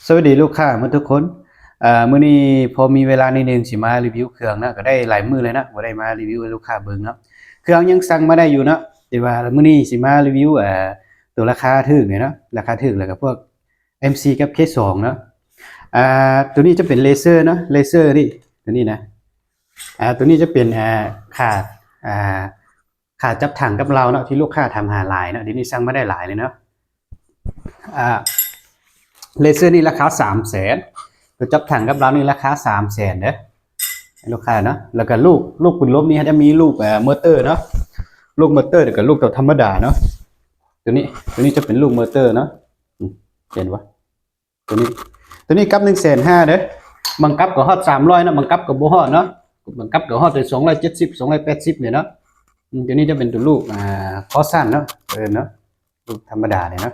ສະຫວັດດີລູກຄ້າໝົດທຸກຄົນ. ເອີ ມື້ນີ້ພໍມີເວລາໜ້ອຍໜຶ່ງ ຊິມາຣີວິວເຄື່ອງເນາະ, ກໍໄດ້ຫຼາຍມື້ເລີຍເນາະ ບໍ່ໄດ້ມາຣີວິວໃຫ້ລູກຄ້າເບິ່ງເນາະ. ເຄື່ອງຍັງສັ່ງມາໄດ້ຢູ່ເນາະ, ແຕ່ວ່າມື້ນີ້ຊິມາຣີວິວ ເອີ ຕົວລາຄາຖືກນີ້ເນາະ, ລາຄາຖືກ ແລ້ວກໍພວກ ເອັມຊີ ກັບ ເຄສອງ ເນາະ. ອ່າ ຕົວນີ້ຈະເປັນເລເຊີເນາະ, ເລເຊີນີ້ ຕົວນີ້ນະ. ອ່າ ຕົວນີ້ຈະເປັນ ອ່າ ຂາ ອ່າ ຂາຈັບຖັງກັບລາວເນາະ ທີ່ລູກຄ້າຖາມຫາຫຼາຍເນາະ, ດຽວນີ້ສັ່ງມາໄດ້ຫຼາຍເລີຍເນາະ. ອ່າ ເລເຊີນີ້ລາຄາສາມແສນ, ຕົວຈັບຖັງກັບລາວນີ້ລາຄາສາມແສນເດີ້ ໃຫ້ລູກຄ້າເນາະ. ແລ້ວກໍລູກ ລູກປືນລົມນີ້ຈະມີລູກ ເອີ ມໍເຕີເນາະ, ລູກມໍເຕີ ແລ້ວກໍລູກຕົວທຳມະດາເນາະ. ຕົວນີ້ ຕົວນີ້ຈະເປັນລູກມໍເຕີເນາະ, ອືມ ເຫັນບໍ່? ຕົວນີ້ ຕົວນີ້ກັບໜຶ່ງແສນຫ້າເດີ້. ບາງກັບກໍຮອດສາມຮ້ອຍເນາະ, ບາງກັບກໍບໍ່ຮອດເນາະ, ບາງກັບກໍຮອດແຕ່ສອງຮ້ອຍເຈັດສິບ ສອງຮ້ອຍແປດສິບນີ້ເນາະ. ອືມ ຕົວນີ້ຈະເປັນຕົວລູກ ອ່າ ຄໍຊັນເນາະ, ເອີ ເນາະ ລູກທຳມະດານີ້ເນາະ.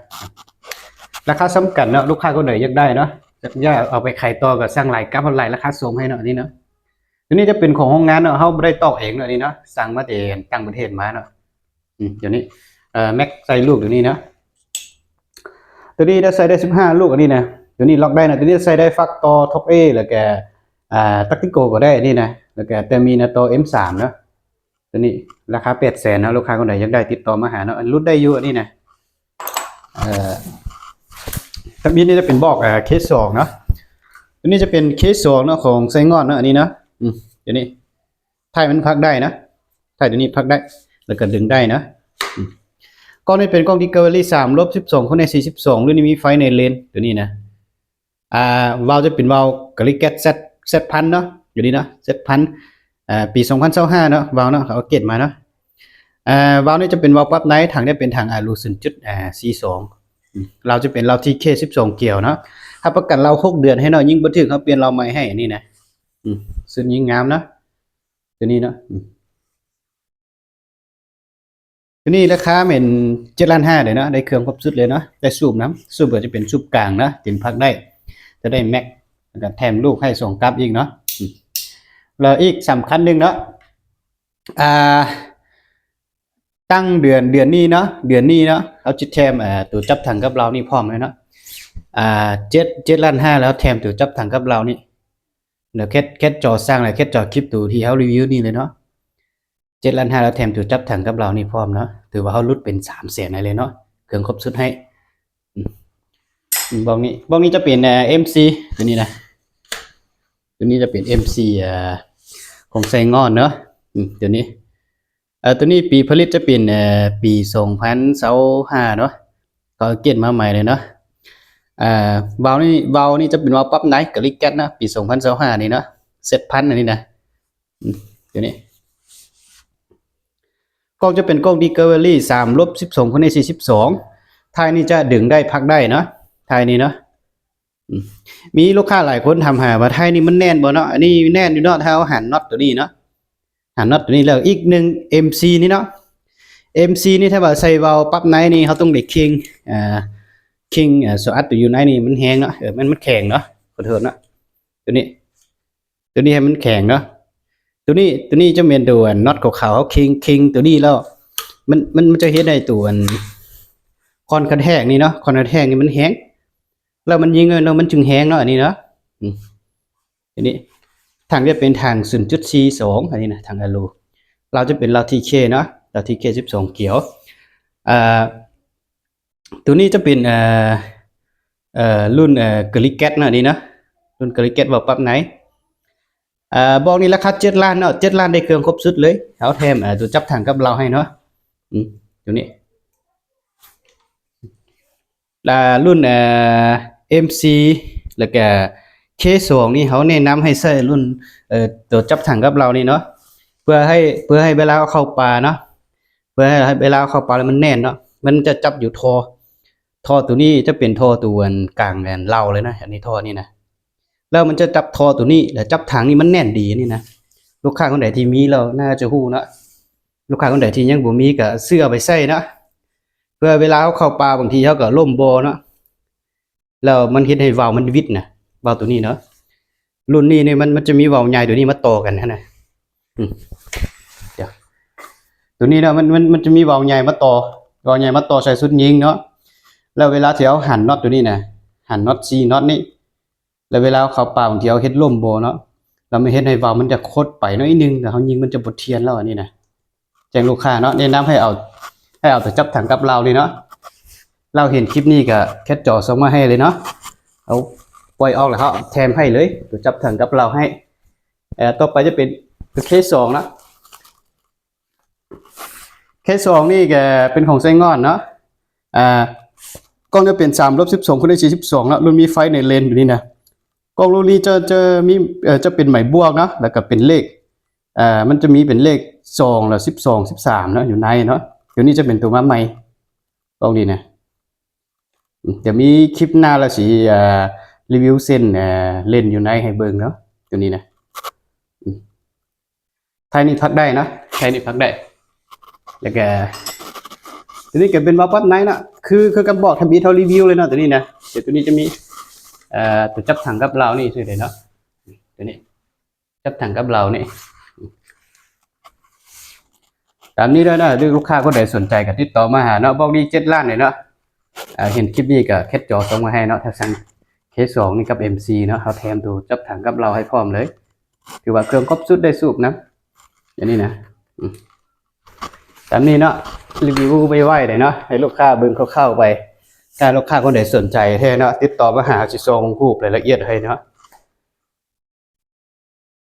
ລາຄາສ່ຳກັນເນາະ, ລູກຄ້າຄົນໃດຢາກໄດ້ເນາະ, ຢາກ ຢາກເອົາໄປຂາຍຕໍ່ກໍສັ່ງຫຼາຍກັບ ເອົາຫຼາຍລາຄາສົ່ງໃຫ້ເນາະ ອັນນີ້ເນາະ. ຕົວນີ້ຈະເປັນຂອງໂຮງງານເນາະ, ເຮົາບໍ່ໄດ້ຕອກເອງເນາະ ອັນນີ້ເນາະ, ສັ່ງມາແຕ່ຕ່າງປະເທດມາເນາະ. ອືມ ຕົວນີ້ ເອີ ແມັກໃສ່ລູກຕົວນີ້ເນາະ. ຕົວນີ້ໄດ້ໃສ່ໄດ້ສິບຫ້າລູກ ອັນນີ້ນະ, ຕົວນີ້ລັອກໄດ້ນະ. ຕົວນີ້ໃສ່ໄດ້ຟາກຕໍ່ ທັອບເອ ແລ້ວກະ ອ່າ ແທັກຕິກໂກກໍໄດ້ ອັນນີ້ນະ, ແລ້ວກະແຕ່ມີນະ ຕໍ່ ເອັມສາມ ເນາະ. ຕົວນີ້ລາຄາແປດແສນເນາະ, ລູກຄ້າຄົນໃດຢາກໄດ້ຕິດຕໍ່ມາຫາເນາະ, ອັນຫຼຸດໄດ້ຢູ່ ອັນນີ້ນະ. ເອີ ທຳອິດນີ້ຈະເປັນບອກ ເອີ ເຄສອງ ເນາະ. ຕົວນີ້ຈະເປັນ ເຄສອງ ເນາະ ຂອງໄຊງ່ອນເນາະ, ອັນນີ້ເນາະ. ອືມ ຕົວນີ້ ທ້າຍມັນພັກໄດ້ນະ, ທ້າຍຕົວນີ້ພັກໄດ້ ແລ້ວກໍດຶງໄດ້ນະ. ອືມ ກ້ອງນີ້ເປັນກ້ອງທີ່ Discovery ສາມ ລົບສິບສອງ ຄູນໃນ ສີ່ສິບສອງ ຫຼື ນີ້ມີໄຟໃນເລນຕົວນີ້ນະ. ອ່າ ວາວຈະເປັນວາວ Glicat Z ເຈັດພັນເນາະ, ຢູ່ນີ້ເນາະ ເຈັດພັນ ອ່າ ປີສອງພັນຊາວຫ້າເນາະ, ວາວເນາະ ເຂົາເກັບມາເນາະ. ອ່າ ວາວນີ້ຈະເປັນວາວປັບໃນ, ຖັງນີ້ເປັນຖັງອາລູ ສູນຈຸດສີ່ສອງ. ອືມ ລາວຈະເປັນລາວ ທີ ເຄ ສິບສອງ ກຽວເນາະ, ຮັບປະກັນລາວຫົກເດືອນໃຫ້ເນາະ, ຍິງບໍ່ຖືກເຮົາປ່ຽນລາວໃໝ່ໃຫ້ ອັນນີ້ນະ. ອືມ ຊຸດຍິງງາມເນາະ ຕົວນີ້ເນາະ. ອືມ ຕົວນີ້ລາຄາແມ່ນເຈັດລ້ານຫ້າເດ້ເນາະ, ໄດ້ເຄື່ອງຄົບຊຸດເລີຍເນາະ, ໄດ້ສູບນຳ, ສູບກໍຈະເປັນສູບກາງເນາະ, ເຕັມພັກໄດ້, ຈະໄດ້ແມັກ ແລ້ວກໍແຖມລູກໃຫ້ສອງກັບອີກເນາະ. ອືມ ແລ້ວອີກສຳຄັນໜຶ່ງເນາະ, ອ່າ ຕັ້ງເດືອນ ເດືອນນີ້ເນາະ, ເດືອນນີ້ເນາະ ເຮົາຈະແຖມ ເອີ ຕົວຈັບຖັງກັບລາວນີ້ພ້ອມເລີຍເນາະ. ອ່າ ເຈັດ ເຈັດລ້ານຫ້າ ແລ້ວແຖມຕົວຈັບຖັງກັບລາວນີ້. ແລ້ວແຄດ ແຄດຈໍສ້າງ ແລ້ວແຄດຈໍຄລິບຕົວທີ່ເຮົາຣີວິວນີ້ເລີຍເນາະ, ເຈັດລ້ານຫ້າ ແລ້ວແຖມຕົວຈັບຖັງກັບລາວນີ້ພ້ອມເນາະ. ຖືວ່າເຮົາຫຼຸດເປັນສາມແສນໃຫ້ເລີຍເນາະ, ເຄື່ອງຄົບຊຸດໃຫ້. ອືມ ບອກນີ້ ບອກນີ້ຈະເປັນ ເອີ ເອັມຊີ ຕົວນີ້ນະ, ຕົວນີ້ຈະເປັນ ເອັມຊີ ເອີ ຂອງໄຊງ່ອນເນາະ. ອືມ ຕົວນີ້ ເອີ ຕົວນີ້ປີຜະລິດຈະເປັນ ເອີ ປີສອງພັນຊາວຫ້າເນາະ, ເຂົາເກັບມາໃໝ່ເລີຍເນາະ. ເອີ ວາວນີ້ ວາວນີ້ຈະເປັນວາວປັບໃນ Glicat ເນາະ, ປີສອງພັນຊາວຫ້ານີ້ເນາະ, ເຈັດພັນ ອັນນີ້ນະ. ອືມ ຕົວນີ້ ກ້ອງຈະເປັນກ້ອງ Discovery ສາມ ລົບສິບສອງ ຄູນໃນ ສີ່ສິບສອງ. ທ້າຍນີ້ຈະດຶງໄດ້ ພັກໄດ້ເນາະ, ທ້າຍນີ້ເນາະ. ອືມ ມີລູກຄ້າຫຼາຍຄົນຖາມຫາວ່າທ້າຍນີ້ມັນແໜ້ນບໍ່ເນາະ, ອັນນີ້ແໜ້ນຢູ່ເນາະ, ຖ້າເຮົາຫັນນັອດຕົວນີ້ເນາະ, ຫັນນັດຕົວນີ້. ແລ້ວອີກໜຶ່ງ ເອັມຊີ ນີ້ເນາະ, ເອັມຊີ ນີ້ຖ້າວ່າໃສ່ວາວປັບໃນນີ້ ເຮົາຕ້ອງໄດ້ເຄັ່ງ ເອີ ເຄັ່ງ ເອີ ສອດອັດຕົວຢູ່ໃນນີ້ ມັນແຮງເນາະ, ເອີ ມັນ ມັນແຂງເນາະ, ຂໍໂທດເນາະ. ຕົວນີ້ ຕົວນີ້ໃຫ້ມັນແຂງເນາະ, ຕົວນີ້ ຕົວນີ້ຈະແມ່ນຕົວອັນນັອດຂາວໆ ເຮົາເຄັ່ງ ເຄັ່ງຕົວນີ້ແລ້ວ ມັນ ມັນ ມັນຈະເຮັດໃຫ້ຕົວອັນຄອນກະແທກນີ້ເນາະ, ຄອນກະແທກນີ້ມັນແຮງ ແລ້ວມັນຍິງ ແລ້ວມັນຈຶ່ງແຮງເນາະ, ອັນນີ້ເນາະ. ອືມ ອັນນີ້ຖັງຈະເປັນຖັງ ສູນຈຸດສີ່ສອງ ອັນນີ້ນະ, ຖັງອາລູ. ລາວຈະເປັນລາວ ທີ ເຄ ເນາະ, ລາວ ທີ ເຄ ສິບສອງ ກຽວ. ອ່າ ຕົວນີ້ຈະເປັນ ເອີ ເອີ ລຸ້ນ ເອີ Glicat ເນາະ, ນີ້ເນາະ ລຸ້ນ Glicat ວາວປັບໃນ. ເອີ ບອກນີ້ລາຄາເຈັດລ້ານເນາະ, ເຈັດລ້ານໄດ້ເຄື່ອງຄົບຊຸດເລີຍ, ເຮົາແຖມ ເອີ ຕົວຈັບຖັງກັບລາວໃຫ້ເນາະ. ອືມ ຕົວນີ້ ອ່າ ລຸ້ນ ເອີ ເອັມຊີ ແລ້ວກະ ເຄສອງ ນີ້ ເຮົາແນະນຳໃຫ້ໃຊ້ລຸ້ນ ເອີ ຕົວຈັບຖັງກັບລາວນີ້ເນາະ, ເພື່ອໃຫ້ ເພື່ອໃຫ້ເວລາເຮົາເຂົ້າປ່າເນາະ, ເພື່ອໃຫ້ເວລາເຮົາເຂົ້າປ່າແລ້ວມັນແໜ້ນເນາະ, ມັນຈະຈັບຢູ່ທໍ່ ທໍ່ຕົວນີ້ຈະເປັນທໍ່ຕົວອັນກາງອັນເລົາເລີຍນະ, ອັນນີ້ທໍ່ນີ້ນະ. ແລ້ວມັນຈະຈັບທໍ່ຕົວນີ້ ແລ້ວຈັບຖັງນີ້ ມັນແໜ້ນດີນີ້ນະ. ລູກຄ້າຄົນໃດທີ່ມີແລ້ວໜ້າຈະຮູ້ເນາະ, ລູກຄ້າຄົນໃດທີ່ຍັງບໍ່ມີກໍຊື້ເອົາໄປໃຊ້ເນາະ, ເພື່ອເວລາເຮົາເຂົ້າປ່າ ບາງທີເຮົາກໍລົ້ມບໍ່ເນາະ, ແລ້ວມັນເຮັດໃຫ້ວາວມັນຫວິດນະ, ວາວຕົວນີ້ເນາະ. ລຸ້ນນີ້ນີ້ມັນ ມັນຈະມີວາວໃຫຍ່ຕົວນີ້ມາຕໍ່ກັນຫັ້ນນະ. ອືມ ດຽວ ຕົວນີ້ເນາະ ມັນ ມັນ ມັນຈະມີວາວໃຫຍ່ມາຕໍ່ ວາວໃຫຍ່ມາຕໍ່ໃສ່ຊຸດຍິງເນາະ. ແລ້ວເວລາທີ່ເຮົາຫັນນັອດຕົວນີ້ນະ ຫັນນັອດສີ່ນັອດນີ້ ແລ້ວເວລາເຮົາເຂົ້າປ່າ ບາງທີເຮົາເຮັດລົ້ມບໍ່ເນາະ ແລ້ວມັນເຮັດໃຫ້ວາວມັນຈະຄົດໄປໜ້ອຍໜຶ່ງ ແລ້ວເຮົາຍິງມັນຈະບໍ່ທຽນແລ້ວ ອັນນີ້ນະ. ແຈ້ງລູກຄ້າເນາະ ແນະນຳໃຫ້ເອົາ ໃຫ້ເອົາຕົວຈັບຖັງກັບເລົານີ້ເນາະ. ເຮົາເຫັນຄລິບນີ້ກໍແຄປຈໍສົ່ງມາໃຫ້ເລີຍເນາະ. ເອົາ ປ່ອຍອອກແລ້ວເຮົາແຖມໃຫ້ເລີຍ ຕົວຈັບຖັງກັບເລົາໃຫ້. ເອີ ຕໍ່ໄປຈະເປັນ ເຄສອງເນາະ. ເຄສອງນີ້ກໍເປັນຂອງໄຊງ່ອນເນາະ. ອ່າ ກ້ອງຈະເປັນສາມລົບສິບສອງຄູນດ້ວຍສີ່ສິບສອງເນາະ. ລຸ້ນມີໄຟໃນເລນຢູ່ນີ້ນະ. ກ້ອງລຸ້ນນີ້ຈະ ຈະມີ ເອີ ຈະເປັນໝາຍບວກເນາະ ແລ້ວກໍເປັນເລກ ເອີ ມັນຈະມີເປັນເລກສອງ ແລ້ວສິບສອງ ສິບສາມເນາະ ຢູ່ໃນເນາະ. ຕົວນີ້ຈະເປັນຕົວມາໃໝ່ ກ້ອງນີ້ນະ. ອືມ ດຽວມີຄລິບໜ້າລະຊິ ເອີ ຣີວິວເສັ້ນ ເອີ ເລນຢູ່ໃນໃຫ້ເບິ່ງເນາະ ຕົວນີ້ນະ. ອືມ ໄທນີ້ພັກໄດ້ເນາະ ໄທນີ້ພັກໄດ້. ແລ້ວກະຕົວນີ້ກະເປັນວາວປັບໃນເນາະ ຄື ຄືກັບບອກທຳອິດເຮົາຣີວິວເລີຍເນາະ ຕົວນີ້ນະ. ແຕ່ຕົວນີ້ຈະມີ ເອີ ຕົວຈັບຖັງກັບເລົານີ້ຊື່ເດເນາະ ຕົວນີ້ ຈັບຖັງກັບເລົານີ້. ຕາມນີ້ເດີເນາະ ຫຼືລູກຄ້າຄົນໃດສົນໃຈກໍຕິດຕໍ່ມາຫາເນາະ. ບອກດີເຈັດລ້ານເດເນາະ. ເຫັນຄລິບນີ້ກໍແຄປຈໍສົ່ງມາໃຫ້ເນາະ. ຖ້າສັ່ງເຄສອງນີ້ກັບເອັມສີ່ເນາະ ເຮົາແຖມຕົວຈັບຖັງກັບເລົາໃຫ້ພ້ອມເລີຍ. ຖືວ່າເຄື່ອງຄົບຊຸດ ໄດ້ສູບນຳ ອັນນີ້ນະ. ອືມ ຕາມນີ້ເນາະ ຣີວິວໄວໆເດເນາະ ໃຫ້ລູກຄ້າເບິ່ງຄ່າວໆໄປ. ຖ້າລູກຄ້າຄົນໃດສົນໃຈແທ້ເນາະ ຕິດຕໍ່ມາຫາ ຊິສົ່ງຮູບລາຍລະອຽດໃຫ້ເນາະ.